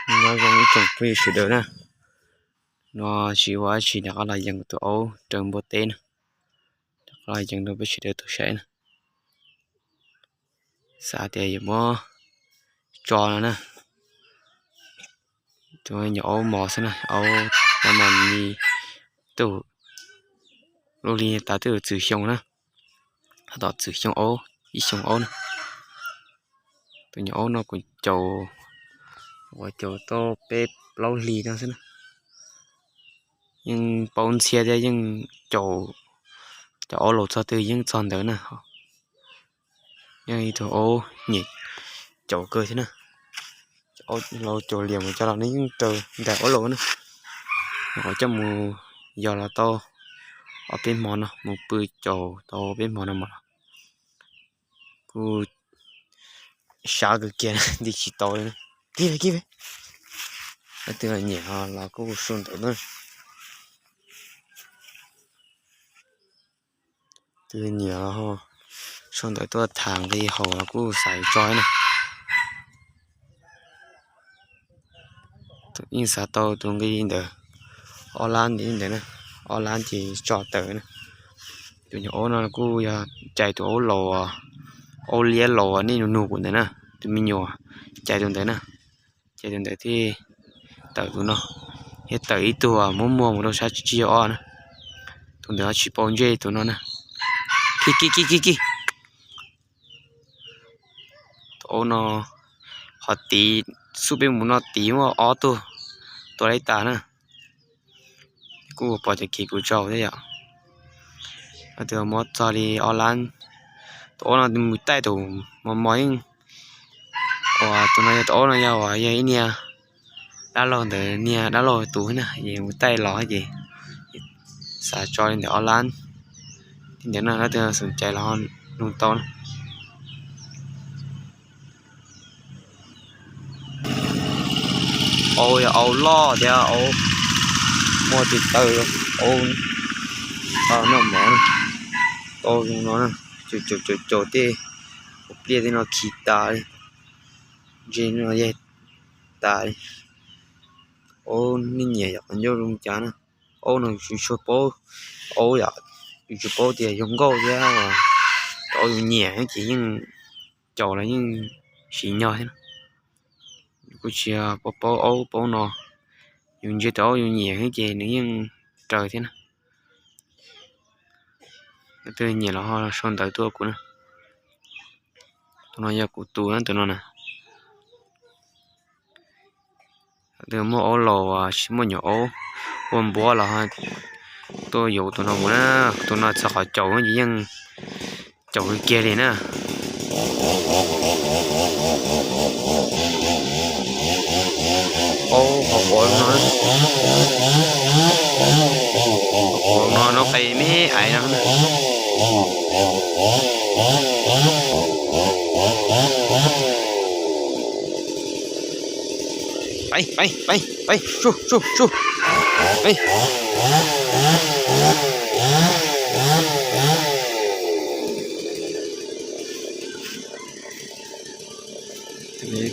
Nyob zoo ib tsoom phooj ywg sawv daws na, no tsis ua dab tsi, rov qab los yees tus aub raws npua teb na, rov qab los yees rau peb sawv daws tau saib na. Xav tias yuav muab tso no na. Tus nyuam aub mos xwb na, aub no mas me tub, lub hli tas twb txwm xyoo na, tab tom txwm xyoo aub, ib xyoo aub na. Tus nyuam aub no kuv caum, ua caum tau peb plaub hlis no xwb na. Yeej paub ntxhiab thiab, yeej caum, cov aub laus txog twg yeej txog ntawd na. Yeej ib tug aub nyiam caum kawg thiab na. Aub laus caum liam mus cov los nws yeej raws nraim aub laus na. Nyuam qhuav coj mus yos los tau ob peb hmo no, mus pw caum tau peb hmo no mas los kuj sab kawg kiag, nti tsis tau li. Kib kib, leej twg nyiam los kuj sau ntawv na. Twg nyiam los sau ntawv tuaj tham nqi haum los kuj xav tso na. Yeej xav tau tus nqi ntawd, ob lab ntawd na, ob lab ces tso tawm na. Tus nyuam aub no kuj yog cais tus aub laus, aub liab laus nej nug nug kuv ntawd na, tus me nyuam cais tus ntawd na, cais tus ntawd thiaj tawm tus no, thiaj tawm ib tug muab muag mus rau sab tsib caug ob na. Tus ntawd tsis paub ntsej tus no na. Kib kib kib kib kib. Tus aub no qhov tid xub peb mus no tid muaj ob tug tua laib tas na. Kuj pom cov kev kuv tsaug thiab yom. Tus muab txog li ob lab. Tus aub no mus taij tus mos mos yeej, uas tus no yog tus aub no yog uas yog ib niag dab laug ntawd niag dab laug tus na, es mus taij los ces xav tso li ntawm ob lab. Li ntawd no leej twg xom cai los nug tau na. Aub yog aub loj thiab aub muaj tes taw, aub noj mov na. Tau zoo no na, caum caum caum caum tej pliaj tej no khi tas li, ntsej no yaig tas li. Aub nej nyiam yom, qhov ncauj zoo cas na. Aub no yus tsis tshua paub, aub yom, yus tsis paub tias zoo nkauj thiab, aub yus nyiam ces yeej caum los yeej siv nyog thiab na. Yus kuj tsis paub paub aub paub no, yus ntsia tus aub yus nyiam xwb ces nws yeej raws thiab na. Leej twg nyiam los ho sau ntawv tuaj kuv na. Tus no yog kuv tus na, tus no na. Leej twg muaj aub laus, tsis muaj nyuam aub ua npuab los ho tuaj yuav tus no mus na. Tus no txog qhov caum ces yeej caum kiag li na. Aub, qhov quav no, no no qe me aiv no. Peb, peb, peb, peb, su, su, su. Peb.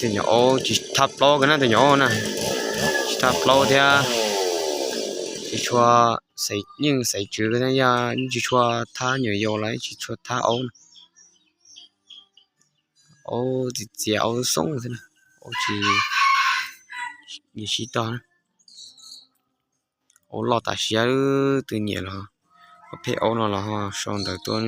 Tus nyuam aub tsis thab plaub kiag na, tus nyuam aub na, tsis thab plaub thiab, tsis tshua, yeej xaiv tswv thiab, yog tsis tshua thab nyuam yaus los tsis tshua thab aub na. Aub txias txias, aub xoob xwb na, aub tsis nyiam sib tog na. Aub loj tas siab, twb nyiam los, pheej aub no los ho sau ntawv tuaj.